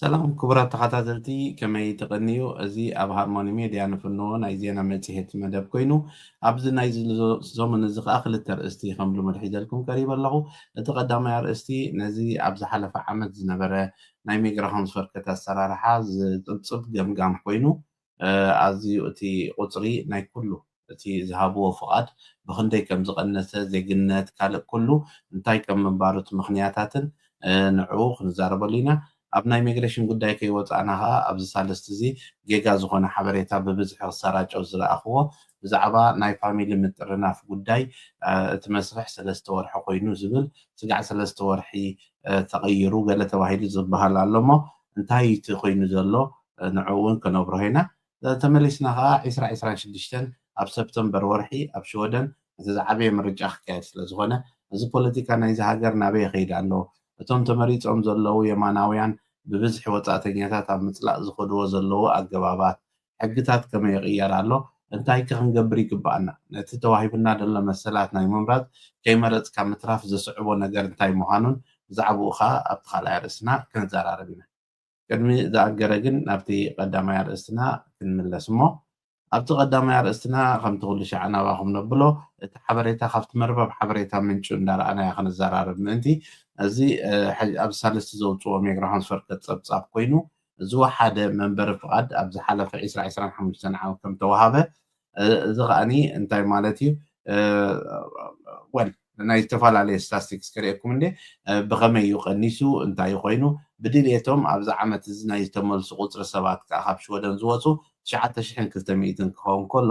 ሰላም ክቡራት ተኸታተልቲ፣ ከመይ ትቕንዩ? እዚ ኣብ ሃርሞኒ ሜድያ ንፍኖ ናይ ዜና መጽሔት መደብ ኮይኑ፣ ኣብዚ ናይ ዝሎ-፣ ሰሙን እዚ ኸኣ ክልተ ኣርእስቲ ከም ልሙድ ሒዘልኩም ቀሪበ ኣለኹ። እቲ ቀዳማይ ኣርእስቲ ነዚ ኣብ ዝሓለፈ ዓመት ዝነበረ ናይ ሜግራ ሆምስ ፈርከት ኣሰራርሓ ዝጽብጽብ ገምጋም ኮይኑ፣ እ፣ ኣዝዩ እቲ ቁጽሪ ናይ ኩሉ እቲ ዝሃብዎ ፍቓድ ብኽንደይ ከም ዝቐነሰ፣ ዜግነት፣ ካልእ ኩሉ እንታይ ከም ምንባሩ፣ እቲ ምኽንያታትን፣ እ፣ ንዕኡ ክንዛረበሉ ኢና። ኣብ ናይ ሚግሬሽን ጉዳይ ከይወጻእና ኸኣ ኣብዚ ሳልስቲ እዚ ጌጋ ዝኾነ ሓበሬታ ብብዝሒ ክሰራጨው ዝረኣኽዎ ብዛዕባ ናይ ፋሚሊ ምጥርናፍ ጉዳይ፣ እ፣ እቲ መስርሕ ሰለስተ ወርሒ ኮይኑ ዝብል ስጋዕ ሰለስተ ወርሒ፣ እ፣ ተቐይሩ ገለ ተባሂሉ ዝበሃል ኣሎ እሞ እንታይ እቲ ኮይኑ ዘሎ፣ እ፣ ንዕኡ እውን ከነብርሆ ኢና። ተመሊስና ኸዓ ዒስራ ዒስራን ሽዱሽተን ኣብ ሰፕተምበር ወርሒ ኣብ ሽወደን እቲ ዝዓበየ ምርጫ ክካየድ ስለ ዝኾነ፣ እዚ ፖለቲካ ናይዚ ሃገር ናበይ ይኸይድ ኣሎ? እቶም ተመሪጾም ዘለዉ የማናውያን ብብዝሒ ወጻእተኛታት ኣብ ምጽላእ ዝኸድዎ ዘለዉ ኣገባባት፣ ሕግታት ከመይ ይቕየር ኣሎ? እንታይ ከ ክንገብር ይግብኣና? ነቲ ተዋሂቡና ዘሎ መሰላት ናይ ምምራጽ ከይመረጽካ ምትራፍ ዘስዕቦ ነገር እንታይ ምዃኑን ብዛዕባኡ ኸኣ ኣብቲ ካልኣይ ኣርእስትና ክንዘራረብ ኢና። ቅድሚ ዝኣገረ ግን ናብቲ ቀዳማይ ኣርእስትና ክንምለስ እሞ፣ ኣብቲ ቀዳማይ ኣርእስትና ከምቲ ኩሉ ሻዕ ናባኹም ነብሎ፣ እቲ ሓበሬታ ካብቲ መርበብ ሓበሬታ ምንጩ እንዳረኣናዮ ክንዘራረብ ምእንቲ፣ እዚ፣ እ፣ ሕጂ ኣብ ሳልስቲ ዘውጽኦ ሜግራ ሆምስ ፈርከት ጸብጻብ ኮይኑ፣ ዝወሓደ መንበሪ ፍቓድ ኣብ ዝሓለፈ ዒስራ ዒስራን ሓሙሽተን ዓመት ከም ተወሃበ፣ እ፣ እዚ ከኣኒ እንታይ ማለት እዩ? እ፣ ወል ናይ ዝተፈላለየ ስታስቲክስ ከርእየኩም እንዴ፣ እ፣ ብኸመይ እዩ ቀኒሱ፣ እንታይ እዩ ኮይኑ፣ ብድልየቶም ኣብዚ ዓመት እዚ ናይ ዝተመልሱ ቁጽሪ ሰባት ከኣ ካብ ሽወደን ዝወጹ ትሽዓተ ሽሕን ክልተ ሚእትን ክኸውን ከሎ፣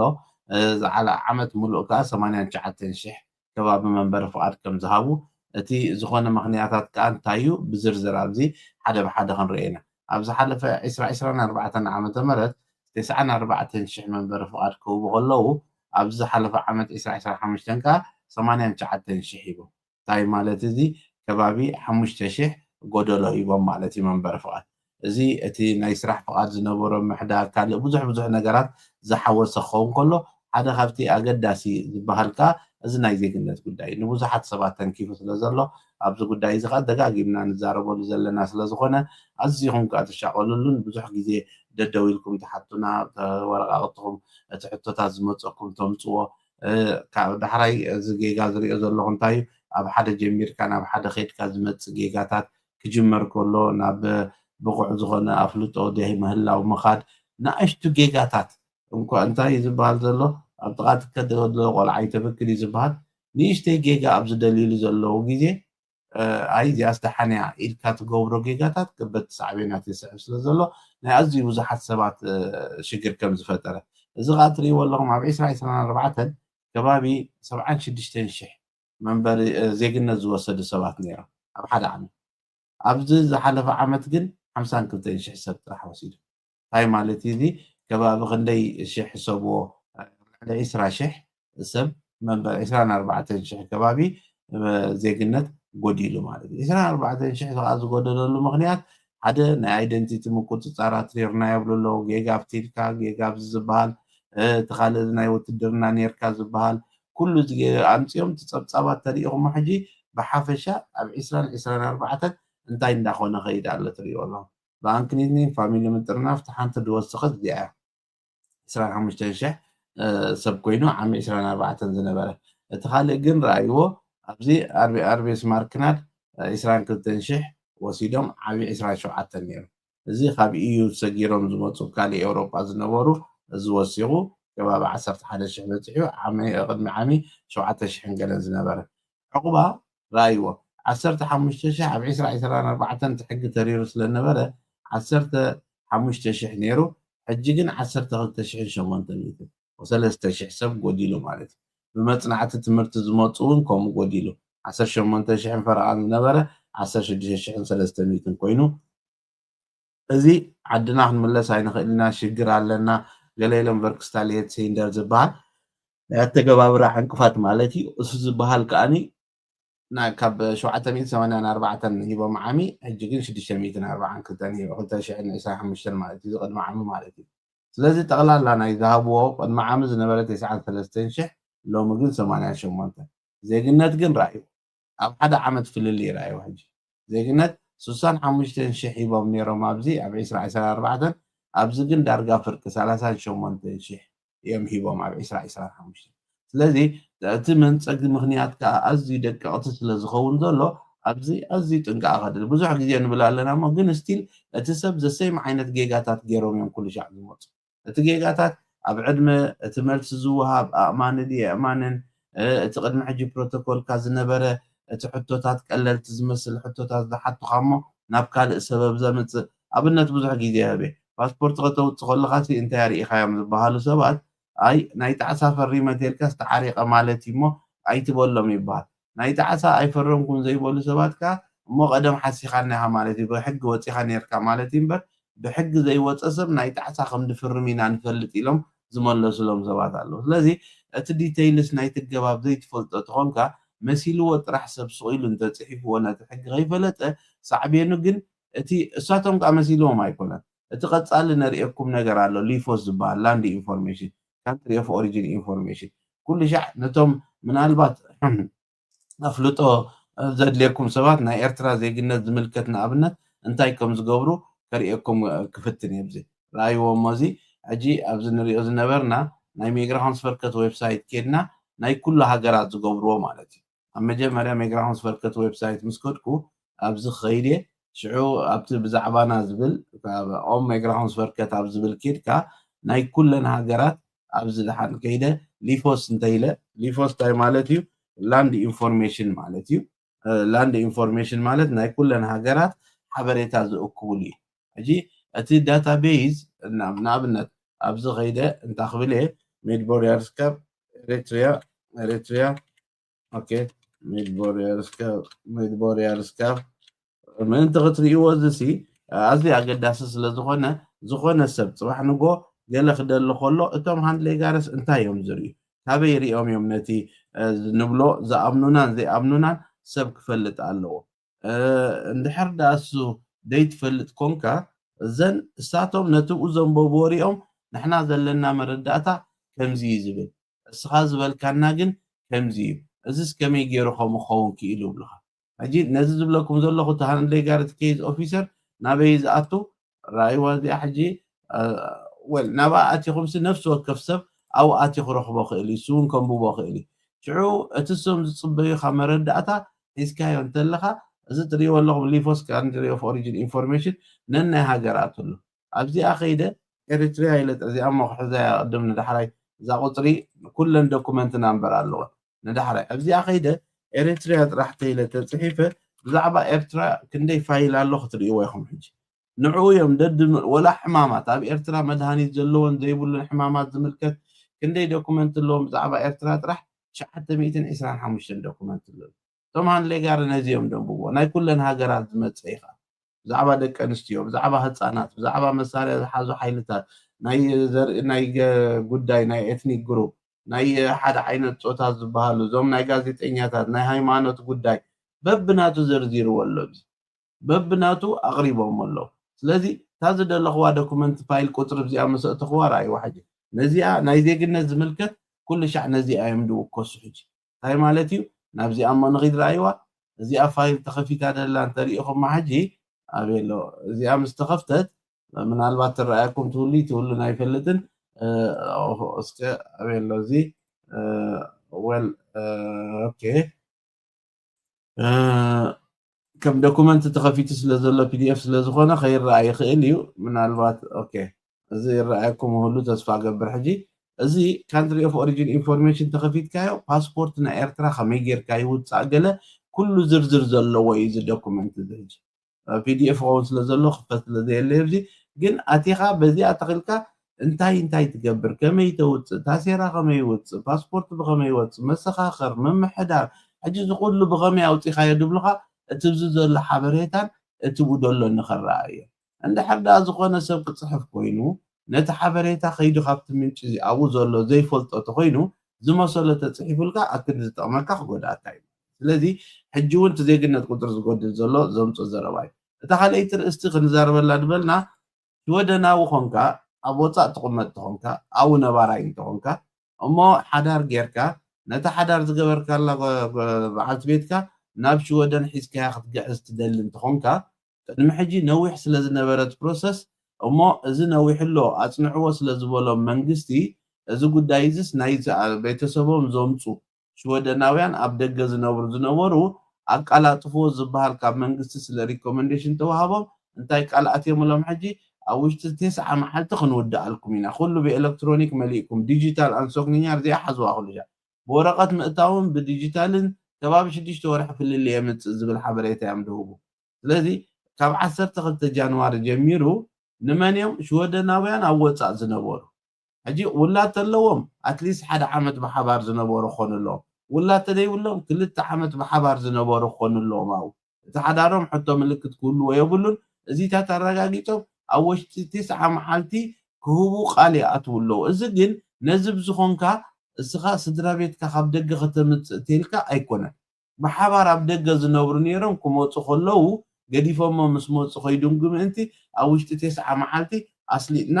እ፣ ዝዓለ ዓመት ሙሉእ ከኣ ሰማንያን ትሽዓተን ሽሕ ከባቢ መንበሪ ፍቓድ ከም ዝሃቡ፣ እቲ ዝኾነ ምኽንያታት ከኣ እንታይ እዩ፣ ብዝርዝር ኣብዚ ሓደ ብሓደ ክንርእዮ ኢና። ኣብ ዝሓለፈ ዒስራ ዒስራን ኣርባዕተን ዓመተ ምህረት ተስዓን ኣርባዕተን ሽሕ መንበሪ ፍቓድ ክህቡ ከለዉ፣ ኣብዚ ዝሓለፈ ዓመት ዒስራ ዒስራን ሓሙሽተን ከኣ ሰማንያን ትሽዓተን ሽሕ ሂቦም። እንታይ ማለት እዚ? ከባቢ ሓሙሽተ ሽሕ ጎደሎ ሂቦም ማለት እዩ መንበሪ ፍቓድ። እዚ እቲ ናይ ስራሕ ፍቓድ ዝነበሮም ምሕዳግ፣ ካልእ ብዙሕ ብዙሕ ነገራት ዝሓወሰ ክኸውን ከሎ፣ ሓደ ካብቲ ኣገዳሲ ዝበሃል ከኣ እዚ ናይ ዜግነት ጉዳይ እዩ። ንብዙሓት ሰባት ተንኪፉ ስለ ዘሎ፣ ኣብዚ ጉዳይ እዚ ከኣ ደጋጊምና ንዛረበሉ ዘለና ስለ ዝኾነ፣ ኣዚኹም ከኣ ትሻቐሉሉን ብዙሕ ግዜ ደደው ኢልኩም ትሓቱና፣ ተ-፣ ወረቓቕትኹም፣ እቲ ሕቶታት ዝመጸኩም ተምጽዎ። እ፣ ካብ ዳሕራይ እዚ ጌጋ ዝርእዮ ዘለኹ እንታይ እዩ? ኣብ ሓደ ጀሚርካ ናብ ሓደ ኸይድካ ዝመጽእ ጌጋታት ክጅመር ከሎ ናብ ብቑዕ ዝኾነ ኣፍልጦ ዘይምህላው ምኻድ፣ ንኣሽቱ ጌጋታት እንኳ እንታይ እዩ ዝበሃል ዘሎ? ኣብ ጥቓ ትከድ ዘሎ ቆልዓ ኣይተብክል እዩ ዝበሃል። ንእሽተይ ጌጋ ኣብ ዝደልዩሉ ዘለዉ ግዜ፣ እ፣ ኣይ እዚኣስ ደሓን እያ ኢልካ ትገብሮ ጌጋታት ከበድቲ ሳዕቤናት የስዕብ ስለ ዘሎ ናይ ኣዝዩ ብዙሓት ሰባት፣ እ፣ ሽግር ከም ዝፈጠረ። እዚ ኸኣ ትርእይዎ ኣለኹም ኣብ ዒስራ ዒስራን ኣርባዕተን ከባቢ ሰብዓን ሽዱሽተን ሽሕ መንበሪ፣ እ፣ ዜግነት ዝወሰዱ ሰባት ነይሮም ኣብ ሓደ ዓመት። ኣብዚ ዝሓለፈ ዓመት ግን ሓምሳን ክልተን ሽሕ ሰብ ጥራሕ ወሲዱ። እንታይ ማለት እዩ እዚ? ከባቢ ክንደይ ሽሕ ሕሰብዎ፣ ልዕሊ ዒስራ ሽሕ ሰብ መንበሪ፣ ዒስራን ኣርባዕተን ሽሕ ከባቢ፣ እ፣ ዜግነት ጎዲሉ ማለት እዩ። ዒስራን ኣርባዕተን ሽሕ ከኣ ዝጎደለሉ ምኽንያት ሓደ ናይ ኣይደንቲቲ ምቁጽጻራት ኔርና የብሉ ኣለዉ። ጌጋ ኣብቲ ኢልካ፣ ጌጋ ኣብዚ ዝበሃል፣ እ፣ እቲ ካልእ እዚ ናይ ውትድርና ኔርካ ዝበሃል፣ ኩሉ እዚ ጌጋ ኣምጺኦም እቲ ጸብጻባት ተሪኢኹሞ ሕጂ ብሓፈሻ ኣብ ዒስራን ዒስራን ኣርባዕተን እንታይ እንዳኾነ ኸይድ ኣሎ ትርእይዎ ኣለኹም። ብኣንክኒትኒን ፋሚሊ ምጥርናፍ እቲ ሓንቲ ዝወሰኸት እዚኣ እያ። ዒስራን ሓሙሽተን ሽሕ፣ እ፣ ሰብ ኮይኑ ዓሚ ዒስራን ኣርባዕተን ዝነበረ። እቲ ካልእ ግን ረኣይዎ፣ ኣብዚ ኣርቢ-፣ ኣርቤስ ማርክናድ፣ እ፣ ዒስራን ክልተን ሽሕ ወሲዶም ዓቢ ዒስራን ሸውዓተን ነይሩ። እዚ ካብ ኢዩ ሰጊሮም ዝመጹ ካልእ ኤውሮጳ ዝነበሩ፣ እዚ ወሲኹ ከባቢ ዓሰርተ ሓደ ሽሕ በጺሑ፣ ዓሚ፣ ቅድሚ ዓሚ ሸውዓተ ሽሕን ገለን ዝነበረ። ዕቑባ ረኣይዎ። ዓሰርተ ሓሙሽተ ሽሕ ኣብ ዒስራ ዒስራን ኣርባዕተን እቲ ሕጊ ተሪሩ ስለ ነበረ፣ ዓሰርተ ሓሙሽተ ሽሕ ነይሩ፣ ሕጂ ግን ዓሰርተ ክልተ ሽሕን ሸሞንተ ሚእትን፣ ሰለስተ ሽሕ ሰብ ጎዲሉ ማለት እዩ። ብመጽናዕቲ ትምህርቲ ዝመጹ እውን ከምኡ ጎዲሉ። ዓሰርተ ሸሞንተ ሽሕን ፈረቓን ዝነበረ፣ ዓሰርተ ሽዱሽተ ሽሕን ሰለስተ ሚእትን ኮይኑ፣ እዚ ዓድና ክንምለስ ኣይንኽእልና፣ ሽግር ኣለና፣ ገለ ኢሎም ቨርክስታልየት ሴንደር ዝበሃል ናይ ኣተገባብራ ዕንቅፋት ማለት እዩ። እሱ ዝበሃል ከኣኒ ና-፣ ካብ ሸውዓተ ሚእትን ሰማንያን ኣርባዕተን ሂቦም ዓሚ፣ ሕጂ ግን ሽዱሽተ ሚእትን ኣርባዓን ክልተን ሂቦ፣ ክልተ ሽሕን ዕስራን ሓሙሽተን ማለት እዩ፣ እዚ ቅድሚ ዓሚ ማለት እዩ። ስለዚ ጠቕላላ ናይ ዝሃብዎ ቅድሚ ዓሚ ዝነበረ ተስዓን ሰለስተን ሽሕ፣ ሎሚ ግን ሰማንያን ሸሞንተን። ዜግነት ግን ረኣዩ፣ ኣብ ሓደ ዓመት ፍልልይ ረኣዩ። ሕጂ ዜግነት ስሳን ሓሙሽተን ሽሕ ሂቦም ነይሮም ኣብዚ ኣብ ዕስራ ዕስራን ኣርባዕተን፣ ኣብዚ ግን ዳርጋ ፍርቂ ሰላሳን ሸሞንተን ሽሕ እዮም ሂቦም ኣብ ዕስራ ዕስራን ሓሙሽተን። ስለዚ እቲ መንፀጊ ምኽንያት ከዓ ኣዝዩ ደቀቕቲ ስለ ዝኸውን ዘሎ ኣብዚ ኣዝዩ ጥንቃቐ ከድሊ። ብዙሕ ግዜ ንብል ኣለና እሞ ግን ስቲል እቲ ሰብ ዘሰይም ዓይነት ጌጋታት ገይሮም እዮም ኩሉ ሻዕ ዝመፁ። እቲ ጌጋታት ኣብ ዕድመ፣ እቲ መልሲ ዝወሃብ ኣእማኒ ድዩ ኣእማንን፣ እቲ ቅድሚ ሕጂ ፕሮቶኮልካ ዝነበረ እቲ ሕቶታት ቀለልቲ ዝመስል ሕቶታት ዝሓቱኻ እሞ ናብ ካልእ ሰበብ ዘምፅእ ኣብነት ብዙሕ ግዜ ይህብ። ፓስፖርት ከተውፅእ ከለኻ ሲ እንታይ ኣርኢኻዮም ዝበሃሉ ሰባት ኣይ ናይ ጣዕሳ ፈሪመ ተልካስ ተዓሪቐ ማለት እዩ እሞ ኣይትበሎም ይበሃል። ናይ ጣዕሳ ኣይፈረምኩን ዘይበሉ ሰባት ከ እሞ ቀደም ሓሲኻና ኢኻ ማለት እዩ፣ ብሕጊ ወፂኻ ነርካ ማለት እዩ እምበር ብሕጊ ዘይወፀ ሰብ ናይ ጣዕሳ ከም ድፍርም ኢና ንፈልጥ ኢሎም ዝመለሱሎም ሰባት ኣለዉ። ስለዚ እቲ ዲተይልስ ናይቲ ገባብ ዘይትፈልጦ ተኾንካ መሲልዎ ጥራሕ ሰብ ስቕ ኢሉ እንተፅሒፍዎ ነቲ ሕጊ ከይፈለጠ ሳዕቤኑ ግን እቲ እሳቶም ከዓ መሲልዎም ኣይኮነን። እቲ ቀፃሊ ነርእየኩም ነገር ኣሎ ሊፎስ ዝበሃል land information country of origin information ኩሉ ሻዕ ነቶም ምናልባት ኣፍልጦ ዘድልየኩም ሰባት ናይ ኤርትራ ዜግነት ዝምልከት ንኣብነት እንታይ ከም ዝገብሩ ከርእየኩም ክፍትን እየ። ብዚ ረኣይዎ እሞ እዚ ሕጂ ኣብዚ ንሪኦ ዝነበርና ናይ ሜግራሆንስ ፈርከት ዌብሳይት ኬድና ናይ ኩሉ ሃገራት ዝገብርዎ ማለት እዩ። ኣብ መጀመርያ ሜግራሆንስ ፈርከት ዌብሳይት ምስ ከድኩ ኣብዚ ክኸይድ እየ። ሽዑ ኣብቲ ብዛዕባና ዝብል ኦም ሜግራሆንስ ፈርከት ኣብ ዝብል ኬድካ ናይ ኩለን ሃገራት ኣብዚ ድሓን ከይደ ሊፎስ እንተኢለ ሊፎስ እንታይ ማለት እዩ? land information ማለት እዩ። land information ማለት ናይ ኩለን ሃገራት ሓበሬታ ዝእክብሉ እዩ። ሕጂ እቲ ዳታቤዝ ንኣብነት ኣብዚ ከይደ እንታይ ክብል እየ? Mid Boreas Curve Eritrea Eritrea okay Mid Boreas Curve Mid Boreas Curve ምእንቲ ክትርእይዎ እዚ ሲ ኣዝዩ ኣገዳሲ ስለ ዝኾነ ዝኾነ ሰብ ፅባሕ ንጎ ገለ ክደሊ ከሎ እቶም ሃንድሌጋርስ እንታይ እዮም ዝርእዩ? ካበይ ሪኦም እዮም ነቲ ንብሎ ዝኣምኑናን ዘይኣምኑናን ሰብ ክፈልጥ ኣለዎ። እንድሕር ደኣ እሱ ዘይትፈልጥ ኮንካ እዘን እሳቶም ነቲ ብኡ ዘንበብዎ ሪኦም ንሕና ዘለና መረዳእታ ከምዚ እዩ ዝብል እስኻ ዝበልካና ግን ከምዚ እዩ እዚስ ከመይ ገይሩ ከምኡ ክኸውን ክኢሉ ይብሉኻ። ሕጂ ነዚ ዝብለኩም ዘለኹ እቲ ሃንድሌጋር እቲ ኬዝ ኦፊሰር ናበይ ዝኣቱ ራእይዋ እዚኣ ሕጂ ወል ናብኣ ኣቲኹምሲ ነፍሲ ወከፍ ሰብ ኣብኡ ኣትዩ ክረኽቦ ክእል እዩ እሱ እውን ከንብቦ ክእል እዩ። ሽዑ እቲ እሶም ዝፅበዩኻ መረዳእታ ሒዝካዮ እንተለኻ እዚ ትሪእዎ ኣለኹም ሊፎስ ካንትሪ ኦፍ ኦሪጂን ኢንፎርሜሽን ነናይ ሃገራቱ ኣሎ። ኣብዚኣ ከይደ ኤሪትሪያ ኢለ እዚኣ እሞ ክሕዘያ ቅድም ንዳሕራይ እዛ ቁፅሪ ኩለን ዶኩመንት ናምበር ኣለወን። ንዳሕራይ ኣብዚኣ ከይደ ኤሪትሪያ ጥራሕ ተይለ ተፅሒፈ ብዛዕባ ኤርትራ ክንደይ ፋይል ኣሎ ክትርእይዎ ኢኹም። ሕጂ ንዕኡ እዮም ደድምር ወላ ሕማማት ኣብ ኤርትራ መድሃኒት ዘለዎን ዘይብሉን ሕማማት ዝምልከት ክንደይ ዶኩመንት ኣለዎም ብዛዕባ ኤርትራ ጥራሕ ትሽዓተ ሚእትን ዕስራን ሓሙሽተን ዶኩመንት ኣለዉ። እቶም ሃንሌጋር ነዚኦም ደንብዎ ናይ ኩለን ሃገራት ዝመፀ ኢኻ ብዛዕባ ደቂ ኣንስትዮ ብዛዕባ ህፃናት ብዛዕባ መሳርያ ዝሓዙ ሓይልታት ናይ ዘርኢ ናይ ጉዳይ ናይ ኤትኒክ ግሩፕ ናይ ሓደ ዓይነት ፆታ ዝበሃሉ እዞም ናይ ጋዜጠኛታት ናይ ሃይማኖት ጉዳይ በብናቱ ዘርዚርዎ ኣሎ። በብናቱ ኣቕሪቦም ኣለዉ። ስለዚ እታ ዝደለኽዋ ዶኩመንት ፋይል ቁፅሪ እዚኣ መሰእተኽዋ ረኣይዋ ሕጂ ነዚኣ ናይ ዜግነት ዝምልከት ኩሉ ሻዕ ነዚኣ እዮም ድውከሱ። ሕጂ እንታይ ማለት እዩ? ናብዚኣ እሞ ንኺድ ረኣይዋ። እዚኣ ፋይል ተኸፊታ ደላ እንተሪኢኹማ ሕጂ ኣበይ ኣሎ? እዚኣ ምስ ተኸፍተት ምናልባት ትረኣየኩም ትህሉ ትህሉን ኣይፈልጥን። እስከ ኣበይ ኣሎ እዚ? ወል ኦኬ ከም ዶኩመንት ተኸፊቱ ስለ ዘሎ ፒዲኤፍ ስለ ዝኾነ ከይረኣ ይኽእል እዩ። ምናልባት ኦኬ እዚ ይረኣየኩም ህሉ ተስፋ ገብር። ሕጂ እዚ ካንትሪ ኦፍ ኦሪጂን ኢንፎርሜሽን ተኸፊትካዮ ፓስፖርት ናይ ኤርትራ ከመይ ጌርካ ይውፃእ ገለ ኩሉ ዝርዝር ዘለዎ እዩ እዚ ዶኩመንት እዚ። ሕጂ ፒዲኤፍ ክኸውን ስለ ዘሎ ክፈት ስለ ዘየለ ኣብዚ ግን ኣቲኻ በዚኣ ተኽልካ እንታይ እንታይ ትገብር ከመይ ተውፅእ ታሴራ ከመይ ይወፅእ ፓስፖርት ብኸመይ ይወፅእ መሰኻኸር ምምሕዳር ሕጂ እዚ ኩሉ ብኸመይ ኣውፂኻዮ ድብሉኻ እቲ ብዚ ዘሎ ሓበሬታን እቲ ብኡ ደሎ ንኸረኣ እዮ። እንድሕር ደኣ ዝኾነ ሰብ ክፅሕፍ ኮይኑ ነቲ ሓበሬታ ከይዱ ካብቲ ምንጪ እዚ ኣብኡ ዘሎ ዘይፈልጦ ተኮይኑ ዝመሰሎ ተፅሒፉልካ ኣክንዲ ዝጠቕመካ ክጎድኣካ እዩ። ስለዚ ሕጂ እውን እቲ ዜግነት ቁፅሪ ዝጎድል ዘሎ ዘምፅኦ ዘረባ እዩ። እታ ካልኣይቲ ርእስቲ ክንዛረበላ ዝበልና ሽወደናዊ ኾንካ ኣብ ወፃእ ትቕመጥ ተኾንካ ኣብኡ ነባራይ እንተኾንካ እሞ ሓዳር ጌርካ ነታ ሓዳር ዝገበርካላ በዓልቲ ቤትካ ናብ ሽወደን ሒዝካያ ክትግዕዝ ትደሊ እንተኾንካ ቅድሚ ሕጂ ነዊሕ ስለ ዝነበረት ፕሮሰስ፣ እሞ እዚ ነዊሕሎ ኣጽንዕዎ ስለ ዝበሎም መንግስቲ፣ እዚ ጉዳይ እዚስ ናይ ቤተሰቦም ዘምፁ ሽወደናውያን ኣብ ደገ ዝነብሩ ዝነበሩ ኣቃላጥፍዎ ዝበሃል ካብ መንግስቲ ስለ ሪኮመንዴሽን ተዋህቦም እንታይ ቃል ኣትዮምሎም ሕጂ ኣብ ውሽጢ ተስዓ መዓልቲ ክንውድኣልኩም ኢና ኩሉ ብኤሌክትሮኒክ መሊእኩም ዲጂታል ኣንሶክኒኛር እዚኣ ሓዝዋ ኩሉ ሻ ብወረቐት ምእታውን ብዲጂታልን ከባቢ ሽዱሽተ ወርሒ ፍልልይ የምፅእ ዝብል ሓበሬታ እዮም ዝህቡ ስለዚ ካብ ዓሰርተ ክልተ ጃንዋሪ ጀሚሩ ንመን እዮም ሽወደናውያን ኣብ ወፃእ ዝነበሩ ሕጂ ውላድ ተለዎም ኣትሊስት ሓደ ዓመት ብሓባር ዝነበሩ ክኾኑ ኣለዎም ውላድ ተደይብሎም ክልተ ዓመት ብሓባር ዝነበሩ ክኾኑ ኣለዎም ኣብኡ እቲ ሓዳሮም ሕቶ ምልክት ክህልዎ የብሉን እዚታት ኣረጋጊፆም ኣብ ወሽጢ ትስዓ መዓልቲ ክህቡ ቃል ይኣትዉ ኣለዉ እዚ ግን ነዚ ብዝኾንካ እስኻ ስድራ ቤትካ ካብ ደገ ከተምፅእ ተልካ ኣይኮነን ብሓባር ኣብ ደገ ዝነብሩ ነይሮም ክመፁ ከለዉ ገዲፎሞ ምስ መፁ ከይድንጉ ምእንቲ ኣብ ውሽጢ ተስዓ መዓልቲ ኣስሊጥና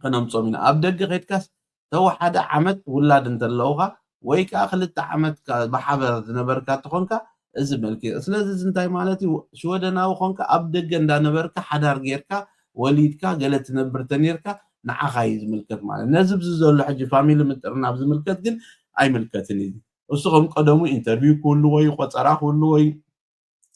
ከነምፆም ኢና ኣብ ደገ ከድካስ ተወሓደ ዓመት ውላድ እንተለውካ ወይ ከዓ ክልተ ዓመት ብሓበር ዝነበርካ ትኾንካ እዚ መልክ ስለዚ እንታይ ማለት እዩ ሽወደናዊ ኮንካ ኣብ ደገ እንዳነበርካ ሓዳር ጌርካ ወሊድካ ገለ ትነብር ተኔርካ ንዓኻ እዩ ዝምልከት ማለት ነዚ ብዚ ዘሎ ሕጂ ፋሚሊ ምጥርናፍ ዝምልከት ግን ኣይምልከትን እዩ እሱ ከም ቀደሙ ኢንተርቪው ክህልዎ እዩ ቆፀራ ክህልዎ እዩ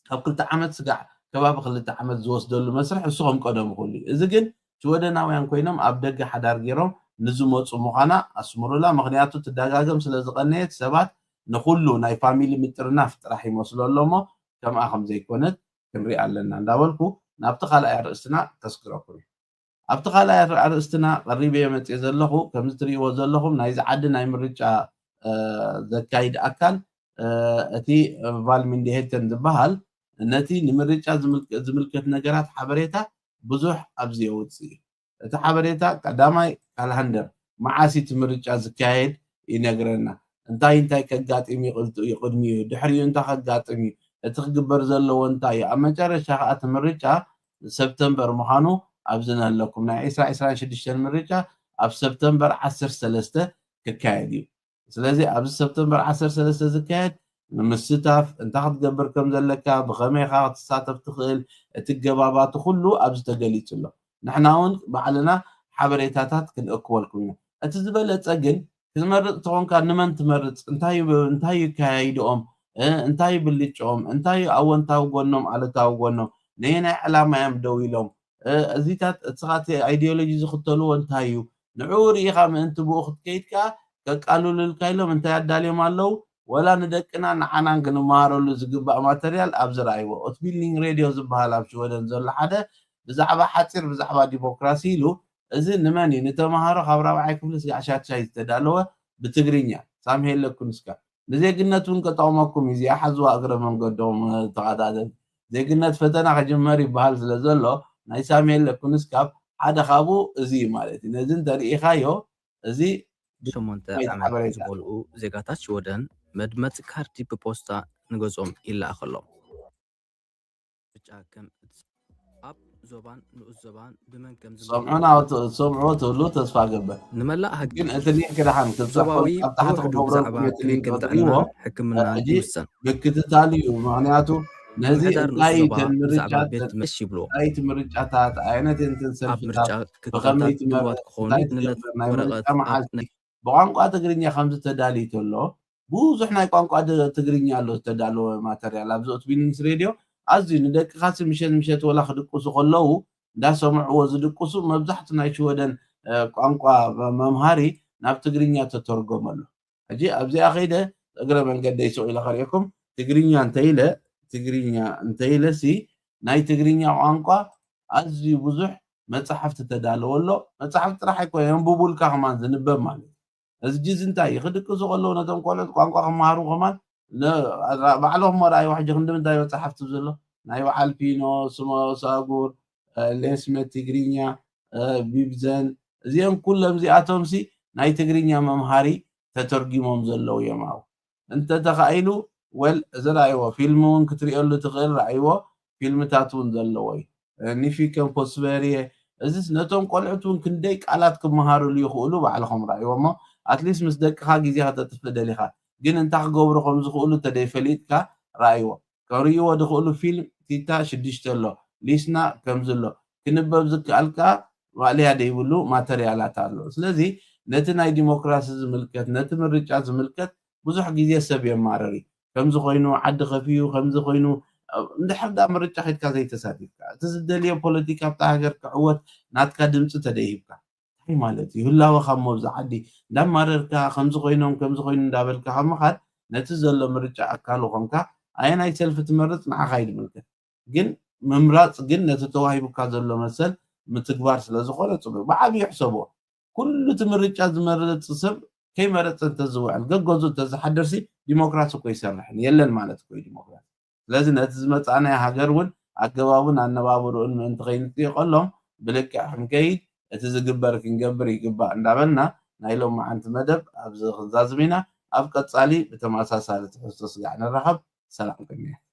ካብ ክልተ ዓመት ስጋዕ ከባቢ ክልተ ዓመት ዝወስደሉ መስርሕ እሱ ከም ቀደሙ ክህሉ እዩ እዚ ግን ሽወደናውያን ኮይኖም ኣብ ደገ ሓዳር ገይሮም ንዝመፁ ምዃና ኣስምሩላ ምክንያቱ ትደጋገም ስለ ዝቐነየት ሰባት ንኩሉ ናይ ፋሚሊ ምጥርናፍ ጥራሕ ይመስሎ ኣሎ እሞ ከምኣ ከም ዘይኮነት ክንሪኣ ኣለና እንዳበልኩ ናብቲ ካልኣይ ኣርእስትና ከስግረኩም ኣብቲ ካልኣይ ኣርእስትና ቀሪበ የመፅእ ዘለኹ ከምዚ ትሪእዎ ዘለኹም ናይዚ ዓዲ ናይ ምርጫ ዘካይድ ኣካል እቲ ቫልሚንዲሄተን ዝበሃል ነቲ ንምርጫ ዝምልከት ነገራት ሓበሬታ ብዙሕ ኣብዚ የውፅእ እዩ እቲ ሓበሬታ ቀዳማይ ካልሃንደር መዓስ እቲ ምርጫ ዝካየድ ይነግረና እንታይ እንታይ ከጋጥም ይቕልጡ እዩ ቅድሚኡ ድሕሪኡ እንታይ ከጋጥም እዩ እቲ ክግበር ዘለዎ እንታይ እዩ ኣብ መጨረሻ ከዓ እቲ ምርጫ ሰብተምበር ምዃኑ ኣብዚ ነህለኩም ናይ ዕስራ ዕስራን ሽዱሽተን ምርጫ ኣብ ሰብተምበር ዓሰርተ ሰለስተ ክካየድ እዩ ስለዚ ኣብዚ ሰብተምበር ዓሰርተ ሰለስተ ዝካየድ ንምስታፍ እንታይ ክትገብር ከም ዘለካ ብኸመይ ኢኻ ክትሳተፍ ትኽእል እቲ ገባባት ኩሉ ኣብዚ ተገሊጹ ኣሎ ንሕና እውን ባዕልና ሓበሬታታት ክንእክበልኩም ኢና እቲ ዝበለጸ ግን ክትመርጽ ተኾንካ ንመን ትመርጽ እንታይ እንታይ ይካያይድኦም እንታይ ብልጭኦም እንታይ ኣወንታዊ ጎኖም ኣሉታዊ ጎኖም ነየናይ ዕላማ እዮም ደው ኢሎም እዚታት እስኻ እቲ ኣይዲዮሎጂ ዝኽተልዎ እንታይ እዩ ንዕኡ ርኢኻ ምእንቲ ብኡ ክትከይድ ከኣ ከቃልሉልካ ኢሎም እንታይ ኣዳልዮም ኣለዉ ወላ ንደቅና ንዓናን ክንመሃረሉ ዝግባእ ማተርያል ኣብዚ ረኣይዎ ኦትቢልዲንግ ሬድዮ ዝበሃል ኣብ ሽወደን ዘሎ ሓደ ብዛዕባ ሓፂር ብዛዕባ ዲሞክራሲ ኢሉ እዚ ንመን እዩ ንተምሃሮ ካብ ራብዓይ ክፍሊ ስጋዕ ሻድሻይ ዝተዳለወ ብትግርኛ ሳምሄለ ኩንስካ ንዜግነት እውን ከጠቕመኩም እዩ እዚኣ ሓዝዋ እግረ መንገዶም ተኸታተል ዜግነት ፈተና ክጅመር ይበሃል ስለ ዘሎ ናይ ሳምሄለ ኩንስካብ ሓደ ካብኡ እዚ እዩ ማለት እዩ ነዚ እንተርኢኻዮ እዚ ሸሞንተ ዓመት ዝሞልኡ ዜጋታት ሽወደን መድመፂ ካርዲ ብፖስታ ንገዝኦም ይለኣኸሎም። ምርጫ ከም ኣብ ዞባን ንኡስ ዞባን ብመን ከም ዝምርሑ ሰምዑና ትሰምዑ ትብሉ ተስፋ ገብር። ንመላእ ሃገር ግን እቲ ሊንክ ደሓን ክትጻሕፎ ዞባዊ ኣብ ታሕቲ ብውሕዱ ክገብረልኩም ብዛዕባ እቲ ሊንክ ክንክን ጥዕና እንተሪእዎ ሕክምና ሕጂ ይውሰን። ምክትታል እዩ። ምኽንያቱ ነዚ ምምሕዳር እንታይ ንኡስ ዞባ እተን ብዛዕባ ምርጫ ቤት መሽ ይብልዎ። እንታይ እቲ ምርጫታት ዓይነት እንትን ኣብ ሰልፍታት ምርጫ ብኸመይ ክትከታተል ድልዋት ትመርጽ ክኾኑ እንታይ ንነት ትገብር ናይ ወረቐት ምርጫ ኣብ መዓልቲ ናይ ብቋንቋ ትግርኛ ከምዚ ተዳልዩ ተሎ ብዙሕ ናይ ቋንቋ ትግርኛ ኣሎ ዝተዳለወ ማተርያል ኣብዚ ኦትቢል ምስ ሬድዮ ኣዝዩ ንደቅኻሲ ምሸት ምሸት ወላ ክድቅሱ ከለዉ እንዳሰምዕዎ ዝድቅሱ መብዛሕቱ ናይ ሽወደን ቋንቋ መምሃሪ ናብ ትግርኛ ተተርጎመ ኣሎ ሕጂ ኣብዚኣ ከይደ እግረ መንገደይ ስቕ ኢለ ከርእየኩም ትግርኛ እንተኢለ ትግርኛ እንተኢለ ሲ ናይ ትግርኛ ቋንቋ ኣዝዩ ብዙሕ መፅሓፍቲ ተዳለወ ኣሎ መፅሓፍቲ ጥራሕ ኣይኮነ የንብቡልካ ከማን ዝንበብ ማለት እዩ እዚ ጅዝ እንታይ እዩ ክድቅሱ ከለዉ ነቶም ቆልዑት ቋንቋ ክመሃሩ ከማን ባዕሎም እሞ ረኣይዎ ሕጂ ክንዲ ምንታይ መፅሓፍቲ ዘሎ ናይ በዓል ፒኖ ስሞ ሳጉር ሌስመ ትግርኛ ቢብዘን እዚኦም ኩሎም እዚኣቶም ሲ ናይ ትግርኛ መምሃሪ ተተርጊሞም ዘለዉ እዮም ኣብኡ እንተተኻኢሉ ወል እዚ ረኣይዎ ፊልም እውን ክትሪኦሉ ትኽእል ረኣይዎ ፊልምታት እውን ዘለዎ እዩ ኒፊ ከም ፖስቨርየ እዚስ ነቶም ቆልዑት እውን ክንደይ ቃላት ክመሃሩሉ ይኽእሉ ባዕልኹም ረኣይዎ እሞ ኣትሊስት ምስ ደቅኻ ግዜ ከተጥፍእ ደሊኻ ግን እንታይ ክገብሩ ከም ዝኽእሉ ተደይፈሊጥካ ረኣይዎ ከርእይዎ ዝኽእሉ ፊልም ቲታ ሽዱሽተ ኣሎ፣ ሊስና ከምዚ ኣሎ፣ ክንበብ ዝከኣል ከኣ ዋልያ ዘይብሉ ማተርያላት ኣሎ። ስለዚ ነቲ ናይ ዲሞክራሲ ዝምልከት፣ ነቲ ምርጫ ዝምልከት ብዙሕ ግዜ ሰብ የማርር እዩ። ከምዚ ኮይኑ ዓዲ ከፊዩ፣ ከምዚ ኮይኑ፣ እንድሕር ደኣ ምርጫ ከይድካ ዘይተሳቲፍካ፣ እቲ ዝደልዮ ፖለቲካ ኣብታ ሃገር ክዕወት ናትካ ድምፂ ተደይሂብካ፣ እንታይ ማለት እዩ? ህላወኻ እሞ ኣብዚ ዓዲ እንዳማረርካ፣ ከምዚ ኮይኖም፣ ከምዚ ኮይኑ እንዳበልካ ካብ ምኻድ፣ ነቲ ዘሎ ምርጫ ኣካሉ ኮንካ፣ ኣየናይ ሰልፊ ትመርጽ ንዓኻ እዩ ዝምልከት። ግን ምምራጽ ግን ነቲ ተዋሂቡካ ዘሎ መሰል ምትግባር ስለ ዝኾነ ጽቡቅ። ብዓብዩ ሕሰቦ። ኩሉ እቲ ምርጫ ዝመርጽ ሰብ ከይመረጸ እንተዝውዕል፣ ገገዙ እንተዝሓድርሲ ዲሞክራሲ እኮ ይሰርሕን የለን ማለት እኮ እዩ ዲሞክራሲ። ስለዚ ነቲ ዝመጻእናዮ ሃገር እውን ኣገባቡን ኣነባብርኡን ምእንቲ ከይንጥይቐሎም ብልክዕ ክንከይድ እቲ ዝግበር ክንገብር ይግባእ እንዳበልና ናይ ሎማዓንቲ መደብ ኣብዚ ክንዛዝም ኢና። ኣብ ቀጻሊ ብተመሳሳሊ ትሕዝቶ ስጋዕ ንራኸብ። ሰላም ቅንያት።